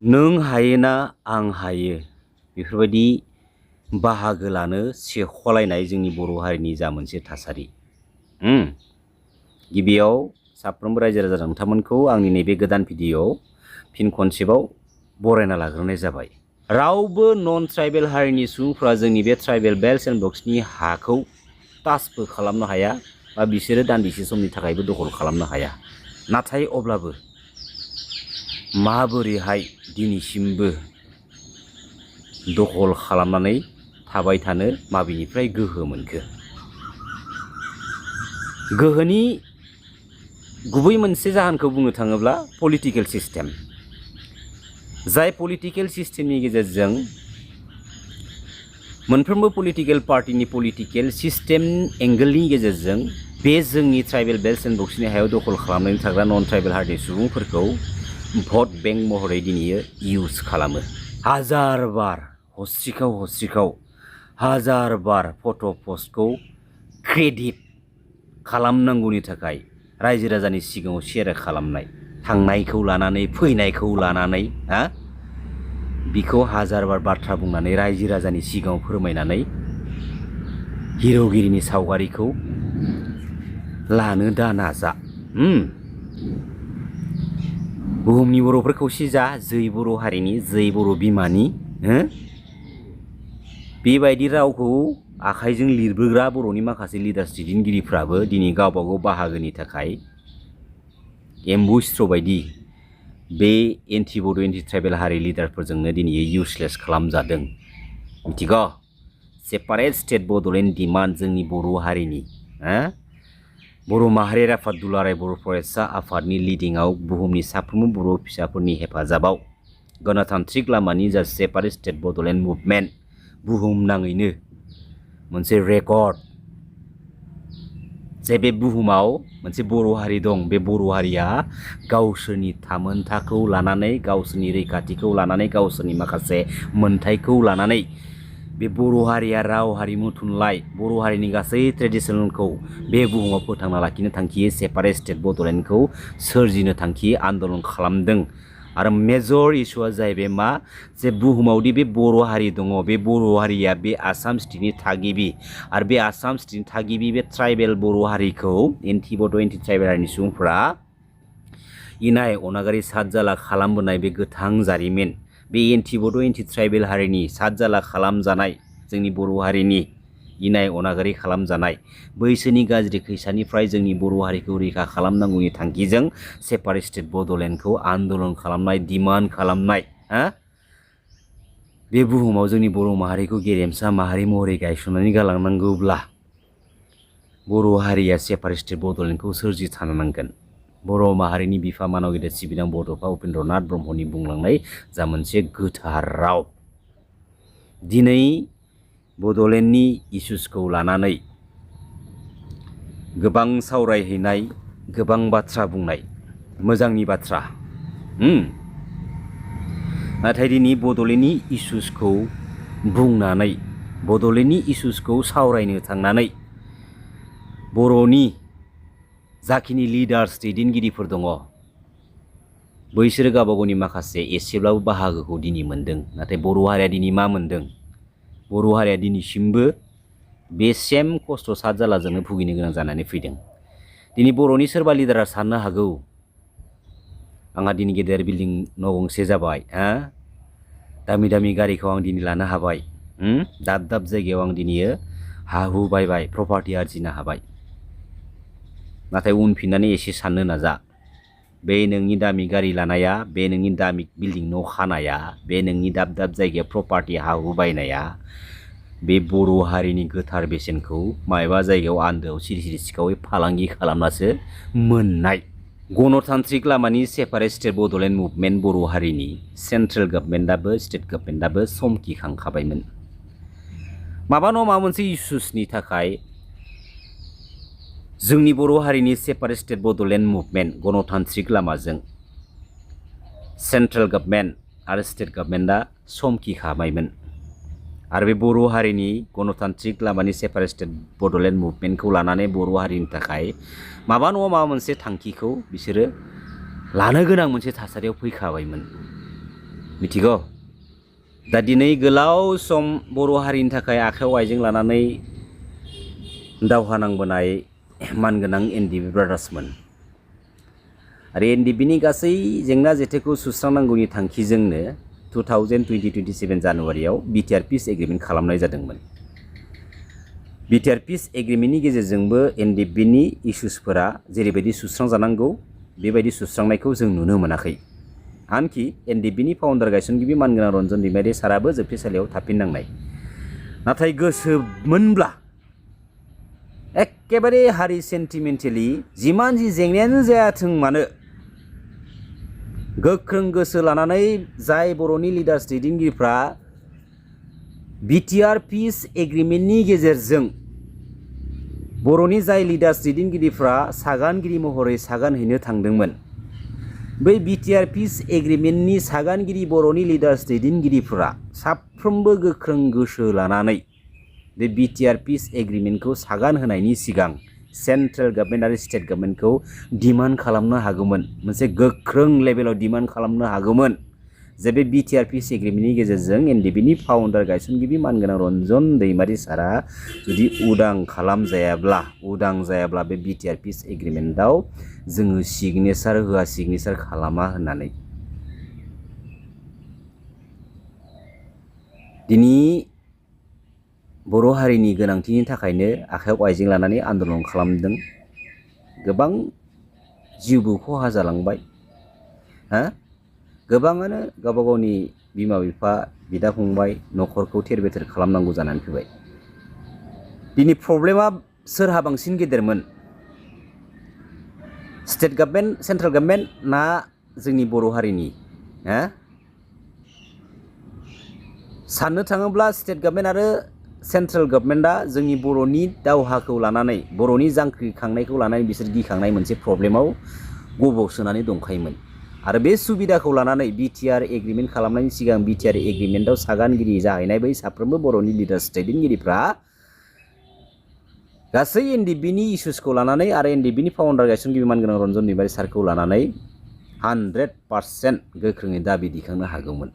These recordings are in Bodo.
नों हायोना आं हायो बेफोरबायदि बाहागो लानो सेख'लायनाय जोंनि बर' हारिनि जा मोनसे थासारि। गिबियाव साफ्रोमबो रायजो राजा नोंथांमोनखौ आंनि नैबे गोदान भिडिअ'आव फिन खनसेबाव बरायना लाग्रोनाय जाबाय। रावबो नन ट्राइबेल हारिनि सुबुंफ्रा जोंनि बे ट्राइबेल बेल्ट एन्ड बक्सनि हाखौ टाचबो खालामनो हाया बा बिसोरो दान्दिसे समनि थाखायबो दखल खालामनो हाया। नाथाय अब्लाबो माबोरैहाय दिनैसिमबो दखल खालामनानै थाबाय थानो माबेनिफ्राय गोहो मोनखो? गोहोनि गुबै मोनसे जाहोनखौ बुंनो थाङोब्ला पलिटिकेल सिस्टेम। जाय पलिटिकेल सिस्टेमनि गेजेरजों मोनफ्रोमबो पलिटिकेल पार्टिनि पलिटिकेल सिस्टेम एंगेलनि गेजेरजों बे जोंनि ट्राइबेल बेल्ट एन्ड बक्सनि हायाव दखल खालामनानै थाग्रा नन ट्राइबेल हारिनि सुबुंफोरखौ भट बेंक महरै दिनै इउज खालामो। हाजार बार हस्रिखाव हाजार बार फट' पस्टखौ क्रेडिट खालामनांगौनि थाखाय रायजो राजानि सिगाङाव शेयार खालामनाय, थांनायखौ लानानै फैनायखौ लानानै बिखौ हाजार बार बाथ्रा बुंनानै रायजो राजानि सिगाङाव फोरमायनानै हिर'गिरिनि सावगारिखौ लानो दा नाजा। बुहुमनि बर'फोर खौसे जा, जै बर' हारिनि, जै बर' बिमानि बेबायदि रावखौ आखाइजों लिरबोग्रा बर'नि माखासे लिडार्स दैदेनगिरिफ्राबो दिनै गावबागाव बाहागोनि थाखाय एम्बु स्ट्र' बायदि बे एन्टि बड' एन्टि ट्राइबेल हारि लिडारफोरजोंनो दिनै इउसलेस खालामजादों। मिथिगौ? सेपारेट स्टेट बड'लेण्ड डिमान्ड जोंनि बर' हारिनि बर' माहारियारि आफाद दुलाराय बर' फरायसा आफादनि लिडिंआव बुहुमनि साफ्रोमबो बर' फिसाफोरनि हेफाजाबाव गणतान्त्रिक लामानि जा सेपारेट स्टेट बड'लेण्ड मुभमेन्ट बुहुमनाङैनो मोनसे रेकर्ड जे बे बुहुमाव मोनसे बर' हारि दं। बे बर' हारिया गावसोरनि थामोनथाखौ लानानै, गावसोरनि रैखाथिखौ लानानै, गावसोरनि माखासे मोनथायखौ लानानै बे बर' हारिया राव हारिमु थुनलाइ, बर' हारिनि गासै ट्रेडिसनेलखौ बे बुहुमाव फोथांना लाखिनो थांखियै सेपारेट स्टेट बड'लेण्डखौ सोरजिनो थांखि आन्दलन खालामदों। आरो मेजर इस्युआ जाहैबाय मा, जे बुहुमावदि बे बर' हारि दङ, बे बर' हारिया बे आसाम स्टेटनि थागिबि, आरो बे आसाम स्टेटनि थागिबि बे ट्राइबेल बर' हारिखौ एन्टि बड' एन्टि ट्राइबेल हारिनि सुबुंफ्रा इनाय अनागारि सादजाला खालामबोनाय बे गोथां जारिमिन, बे एन्टि बड' एन्टि ट्राइबेल हारिनि सादजाला खालामजानाय, जोंनि बर' हारिनि इनाय अनागारि खालामजानाय बैसोनि गाज्रि खैसानिफ्राय जोंनि बर' हारिखौ रैखा खालामनांगौनि थांखिजों सेपारेट स्टेट बड'लेण्डखौ आन्दलन खालामनाय, डिमान्ड खालामनाय बे बुहुमाव जोंनि बर' माहारिखौ गेरेमसा माहारि महरै गायसननानै गालांनांगौब्ला बर' हारिया सेपारेट स्टेट बड'लेण्डखौ सोरजिथारनो नांगोन। बर' माहारिनि बिफा मानाव गेदेर सिबिदां बड'फा उपेन्द्रनाथ ब्रह्मनि बुंलांनाय जा मोनसे गोथार राव, दिनै बड'लेण्डनि इस्युसखौ लानानै गोबां सावरायहैनाय, गोबां बाथ्रा बुंनाय मोजांनि बाथ्रा। नाथाय दिनै बड'लेण्डनि इस्युसखौ बुंनानै, बड'लेण्डनि इस्युसखौ सावरायनो थांनानै बर'नि जाखिनि लिडार्स दैदेनगिरिफोर दङ, बैसोरो गावबा गावनि माखासे एसेब्लाबो बाहागोखौ दिनै मोन्दों। नाथाय बर' हारिया दिनै मा मोन्दों? बर' हारिया दिनैसिमबो बे सेम खस्थ' सादजालाजोंनो भुगिनो गोनां जानानै फैदों। दिनै बर'नि सोरबा लिडारा साननो हागौ, आंहा दिनै गेदेर बिल्डिं न' गंसे जाबाय, दामि दामि गारिखौ आं दिनै लानो हाबाय, दाब दाब जायगायाव आं दिनै हा हु बायबाय, प्रपार्टि आरजिनो हाबाय। नाथाय उनफिननानै एसे साननो नाजा, बे नोंनि दामि गारि लानाया, बे नोंनि दामि बिल्डिं न' खानाया, बे नोंनि दाब दाब जायगायाव प्रपार्टि हा हु बायनाया बे बर' हारिनि गोथार बेसेनखौ माबेबा जायगायाव आन्दोआव सिरि सिरि सिखावै फालांगि खालामनासो मोननाय। गणतान्त्रिक लामानि सेपारेट स्टेट बड'लेण्ड मुभमेन्ट बर' हारिनि सेन्ट्रेल गभर्नमेन्टआबो, स्टेट गभर्नमेन्टआबो समखिखांखाबायमोन। माबा नङा माबा मोनसे इस्युसनि थाखाय जोंनि बर' हारिनि सेपारेट स्टेट बड'लेण्ड मुभमेन्ट गणतान्त्रिक लामाजों सेन्ट्रेल गभर्नमेन्ट आरो स्टेट गभर्नमेन्टआ समखिखाबायमोन। आरो बे बर' हारिनि गणतान्त्रिक लामानि सेपारेट स्टेट बड'लेण्ड मुभमेन्टखौ लानानै बर' हारिनि थाखाय माबा नङा माबा मोनसे थांखिखौ बिसोरो लानो गोनां मोनसे थासारियाव फैखाबायमोन। मिथिगौ दा दिनै गोलाव सम बर' हारिनि थाखाय आखायाव आइजें लानानै दावहा नांबोनाय मानगोनां एनडिबि ब्रादार्समोन आरो एनडिबिनि गासै जेंना जेथोखौ सुस्रांनांगौनि थांखिजोंनो 2027 जानुवारियाव बिटिआर पिस एग्रिमेन्ट खालामनाय जादोंमोन। बिटिआर पिस एग्रिमेन्टनि गेजेरजोंबो एनडिबिनि इस्युसफोरा जेरैबायदि सुस्रांजानांगौ बेबायदि सुस्रांनायखौ जों नुनो मोनाखै। आनखि एनडिबिनि फाउन्डार गायसनगिरि मानगोनां रन्जन दैमारि साराबो जोबथेसालियाव थाफिननांनाय। नाथाय गोसोमोनब्ला एखेबारे हारि सेन्टिमेन्टेलि जिमान जि जेंनायानो जायाथों मानो गोख्रों गोसो लानानै जाय बर'नि लिडार्स दैदेनगिरिफ्रा बिटिआर पिस एग्रिमेन्टनि गेजेरजों बर'नि जाय लिडार्स दैदेनगिरिफ्रा सागानगिरि महरै सागान हैनो थांदोंमोन बै बिटिआर पिस एग्रिमेन्टनि सागानगिरि बर'नि लिडार्स दैदेनगिरिफोरा साफ्रोमबो गोख्रों गोसो लानानै बे बिटिआर पिस एग्रिमेन्टखौ सागान होनायनि सिगां सेन्ट्रेल गभर्नमेन्ट आरो स्टेट गभर्नमेन्टखौ डिमान्ड खालामनो हागौमोन, मोनसे गोख्रों लेभेलाव डिमान्ड खालामनो हागौमोन जे बे बिटिआर पिस एग्रिमेन्टनि गेजेरजों एनडिबिनि फाउन्डार गायसनगिरि मानगोनां रन्जन दैमारि सारा जुदि उदां जायाब्ला बे बिटिआर पिस एग्रिमेन्टआव जोङो सिगनेसार खालामा होननानै दिनै बर' हारिनि गोनांथिनि थाखायनो आखायाव आइजें लानानै आन्दलन खालामदों। गोबां जिउबो खहा जालांबाय। गोबाङानो गावबा गावनि बिमा बिफा बिदा फंबाय न'खरखौ थेर बेथेर खालामनांगौ जानानै फैबाय। दिनै प्रब्लेमा सोरहा बांसिन गेदेरमोन, स्टेट गभर्नमेन्ट सेन्ट्रेल गभर्नमेन्ट ना जोंनि बर' हारिनि? साननो थाङोब्ला स्टेट गभर्नमेन्ट आरो सेन्ट्रेल गभर्नमेन्टआ जोंनि बर'नि दावहाखौ लानानै बर'नि जांख्रिखांनायखौ लानानै बिसोर गिखांनाय मोनसे प्रब्लेमाव गब'सोनानै दंखायोमोन आरो बे सुबिदाखौ लानानै बिटिआर एग्रिमेन्ट खालामनायनि सिगां बिटिआर एग्रिमेन्टआव सागानगिरि जाहैनाय बै साफ्रोमबो बर'नि लिडार्स दैदेनगिरिफ्रा गासै एनडिबिनि इस्युसखौ लानानै आरो एनडिबिनि फाउन्डार गायसनगिरि मानगोनां रन्जन दैमारि सारखौ लानानै 100% गोख्रोङै दाबि दिखांनो हागौमोन।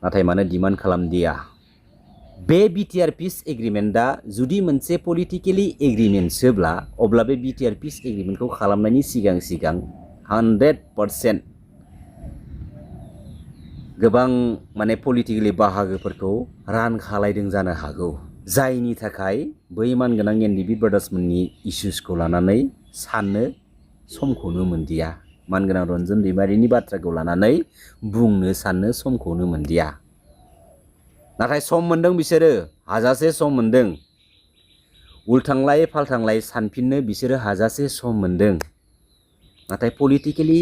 नाथाय मानो डिमान्ड खालामदिया? बे बिटिआर पिस एग्रिमेन्टआ जुदि मोनसे पलिटिकेलि एग्रिमेन्टसोब्ला अब्ला बे बिटिआर पिस एग्रिमेन्टखौ खालामनायनि सिगां 100% गोबां माने पलिटिकेलि बाहागोफोरखौ रान खालायदों जानो हागौ, जायनि थाखाय बै मानगोनां एनडिबि ब्रादार्समोननि इस्युसखौ लानानै साननो समखौनो मोनदिया, मानगोनां रन्जन दैमारिनि बाथ्राखौ लानानै बुंनो साननो समखौनो मोनदिया। नाथाय सम मोनदों बिसोरो, हाजासे सम मोनदों। उल्थांलाय फाल्थांलाय सानफिननो बिसोरो हाजासे सम मोनदों। नाथाय पलिटिकेलि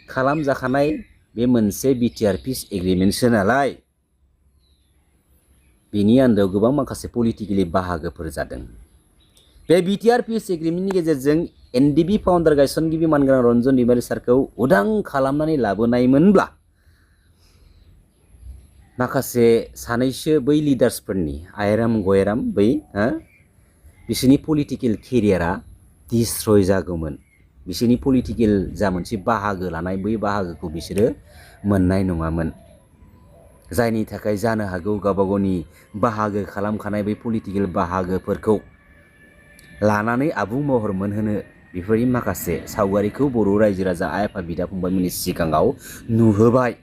खालामजाखानाय बे मोनसे बिटिआर पिस एग्रिमेन्टसो नालाय बेनि आन्दोआव गोबां माखासे पलिटिकेलि बाहागोफोर जादों। बे बिटिआर पिस एग्रिमेन्टनि गेजेरजों एनडिबि फाउन्डार गायसनगिरि मानगोनां रन्जन दैमारि सारखौ उदां खालामनानै लाबोनायमोनब्ला माखासे सानैसो बै लिडार्सफोरनि आयराम गयराम बिसोरनि पलिटिकेल केरियारा डिस्ट्रय जागौमोन। बिसोरनि पलिटिकेल जा मोनसे बाहागो लानाय बै बाहागोखौ बिसोरो मोननाय नङामोन, जायनि थाखाय जानो हागौ गावबा गावनि बाहागो खालामखानाय बै पलिटिकेल बाहागोफोरखौ लानानै आबुं महर मोनहोनो बेफोरनि माखासे सावगारिखौ बर' रायजो राजा आइ आफा बिदा फंबायमोननि सिगाङाव नुहोबाय।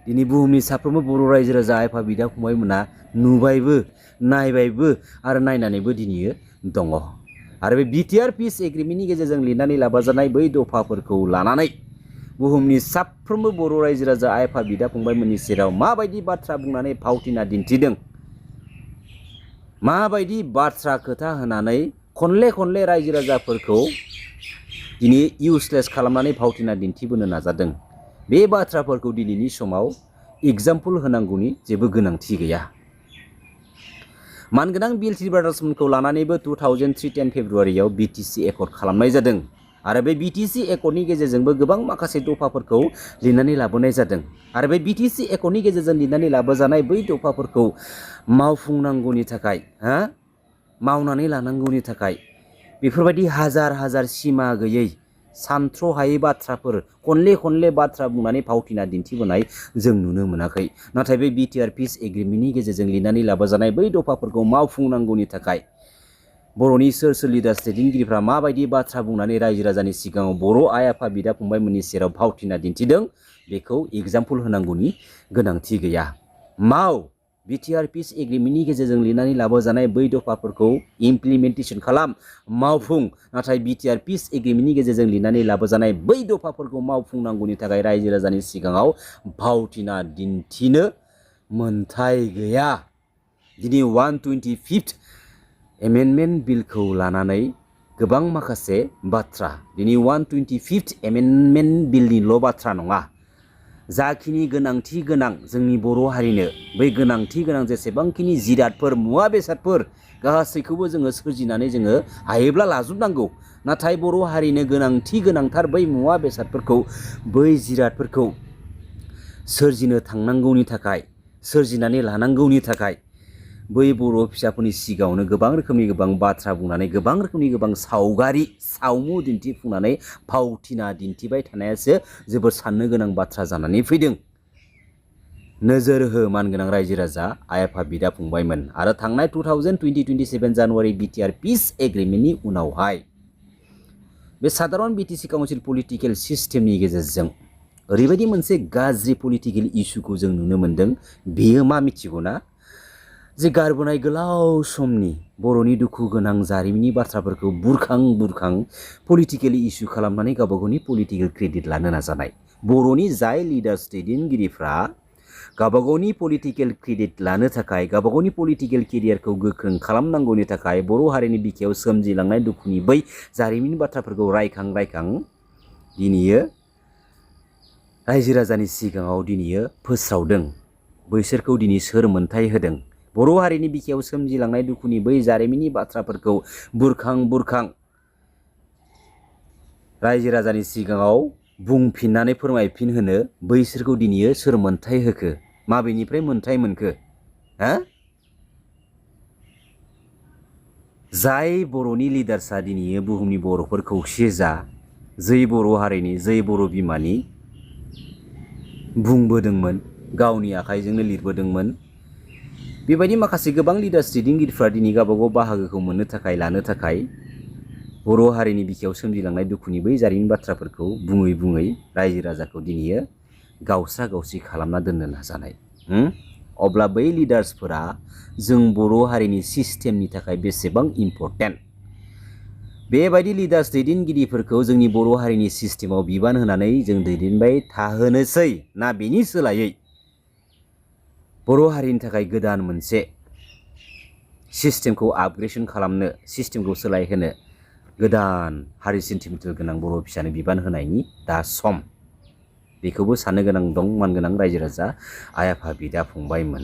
दिनै बुहुमनि साफ्रोमबो बर' रायजो राजा आइ आफा बिदा फंबायमोना नुबायबो, नायबायबो आरो नायनानैबो दिनै दङ। आरो बे बिटिआर पिस एग्रिमेन्टनि गेजेरजों लिरनानै लाबोजानाय बै दफाफोरखौ लानानै बुहुमनि साफ्रोमबो बर' रायजो राजा आइ आफा बिदा फंबायमोननि सेराव माबायदि बाथ्रा बुंनानै फावथिना दिन्थिदों, माबायदि बाथ्रा खोथा होनानै खनले रायजो राजाफोरखौ दिनै इउसलेस खालामनानै फावथिना दिन्थिबोनो नाजादों, बे बाथ्राफोरखौ दिनैनि समाव एग्जाम्पल होनांगौनि जेबो गोनांथि गैया। मानगोनां बिएलटि ब्रादार्समोनखौ लानानैबो 2003 फेब्रुवारियाव बिटिसि एकर्ड खालामनाय जादों आरो बे बिटिसि एकर्डनि गेजेरजोंबो गोबां माखासे दफाफोरखौ लिरनानै लाबोनाय जादों आरो बे बिटिसि एकर्डनि गेजेरजों लिरनानै लाबोजानाय बै दफाफोरखौ मावफुंनांगौनि थाखाय मावनानै लानांगौनि थाखाय बेफोरबायदि हाजार सिमा गैयै सानथ्र'हायै बाथ्राफोर खनले बाथ्रा बुंनानै फावथिना दिन्थिबोनाय जों नुनो मोनाखै। नाथाय बे बिटिआर पिस एग्रिमेन्टनि गेजेरजों लिरनानै लाबोजानाय बै दफाफोरखौ मावफुंनांगौनि थाखाय बर'नि सोर लिडार्स दैदेनगिरिफ्रा माबायदि बाथ्रा बुंनानै रायजो राजानि सिगाङाव बर' आइ आफा बिदा फंबायमोननि सेराव फावथिना दिन्थिदों बेखौ एग्जाम्पल होनांगौनि गोनांथि गैया। माव बिटिआर पिस एग्रिमेन्टनि गेजेरजों लिरनानै लाबोजानाय बै दफाफोरखौ इमप्लिमेन्टेसन खालाम, मावफुं। नाथाय बिटिआर पिस एग्रिमेन्टनि गेजेरजों लिरनानै लाबोजानाय बै दफाफोरखौ मावफुंनांगौनि थाखाय रायजो राजानि सिगाङाव फावथिना दिन्थिनो मोन्थाय गैया। दिनै 125th एमेन्डमेन्ट बिलखौ लानानै गोबां माखासे बाथ्रा, दिनै 125th एमेन्डमेन्ट बिलनिल' बाथ्रा नङा, जाखिनि गोनांथि गोनां जोंनि बर' हारिनो बै गोनांथि गोनां जेसेबांखिनि जिरादफोर मुवा बेसादफोर गासैखौबो जोङो सोरजिनानै जोङो हायोब्ला लाजोबनांगौ। नाथाय बर' हारिनो गोनांथि गोनांथार बै मुवा बेसादफोरखौ, बै जिरादफोरखौ सोरजिनो थांनांगौनि थाखाय, सोरजिनानै लानांगौनि थाखाय बै बर' फिसाफोरनि सिगाङावनो गोबां रोखोमनि गोबां बाथ्रा बुंनानै, गोबां रोखोमनि गोबां सावगारि सावमु दिन्थिफुंनानै फावथिना दिन्थिबाय थानायासो जोबोद साननो गोनां बाथ्रा जानानै फैदों। नोजोर हो मानगोनां रायजो राजा आइ आफा बिदा फंबायमोन। आरो थांनाय 2027 जानुवारि बिटिआर पिस एग्रिमेन्टनि उनावहाय बे साधारन बिटिसि काउन्सिल पलिटिकेल सिस्टेमनि गेजेरजों ओरैबायदि मोनसे गाज्रि पलिटिकेल इस्युखौ जों नुनो मोन्दों। बेयो मा मिथिगौ ना? जे गारबोनाय गोलाव समनि बर'नि दुखु गोनां जारिमिननि बाथ्राफोरखौ बुरखां पलिटिकेल इस्यु खालामनानै गावबा गावनि पलिटिकेल क्रेडिट लानो नाजानाय। बर'नि जाय लिडार्स दैदेनगिरिफ्रा गावबा गावनि पलिटिकेल क्रेडिट लानो थाखाय, गावबा गावनि पलिटिकेल केरियारखौ गोख्रों खालामनांगौनि थाखाय बर' हारिनि बिखायाव सोमजिलांनाय दुखुनि बै जारिमिन बाथ्राफोरखौ रायखां दिनैयो रायजो राजानि सिगाङाव दिनैयो फोस्रावदों। बैसोरखौ दिनै सोर मोन्थाय होदों? बर' हारिनि बिखायाव सोमजिलांनाय दुखुनि बै जारिमिननि बाथ्राफोरखौ बुरखां रायजो राजानि सिगाङाव बुंफिननानै फोरमायफिन होनो बैसोरखौ दिनैयो सोर मोन्थाय होखो? माबेनिफ्राय मोन्थाय मोनखो? जाय बर'नि लिडार्सआ दिनैयो बुहुमनि बर'फोर खौसे जा, जै बर' हारिनि, जै बर' बिमानि बुंबोदोंमोन, गावनि आखाइजोंनो लिरबोदोंमोन। बेबायदि माखासे गोबां लिडार्स दैदेनगिरिफ्रा दिनै गावबागाव बाहागोखौ मोननो थाखाय, लानो थाखाय बर' हारिनि बिखायाव सोमजिलांनाय दुखुनि बै जारिमिन बाथ्राफोरखौ बुङै रायजो राजाखौ दिनैयो गावस्रा गावस्रि खालामना दोननो नाजानाय। अब्ला बै लिडार्सफोरा जों बर' हारिनि सिस्टेमनि थाखाय बेसेबां इम्परटेन्ट? बेबायदि लिडार्स दैदेनगिरिफोरखौ जोंनि बर' हारिनि सिस्टेमाव बिबान होनानै जों दैदेनबाय थाहोनोसै ना बेनि सोलायै बर' हारिनि थाखाय गोदान मोनसे सिस्टेमखौ आपग्रेडेसन खालामनो, सिस्टेमखौ सोलायहोनो गोदान हारि सेन्टिमेन्टेल गोनां बर' फिसानो बिबान होनायनि दा सम? बेखौबो साननो गोनां दं मानगोनां रायजो राजा आइ आफा बिदा फंबायमोन।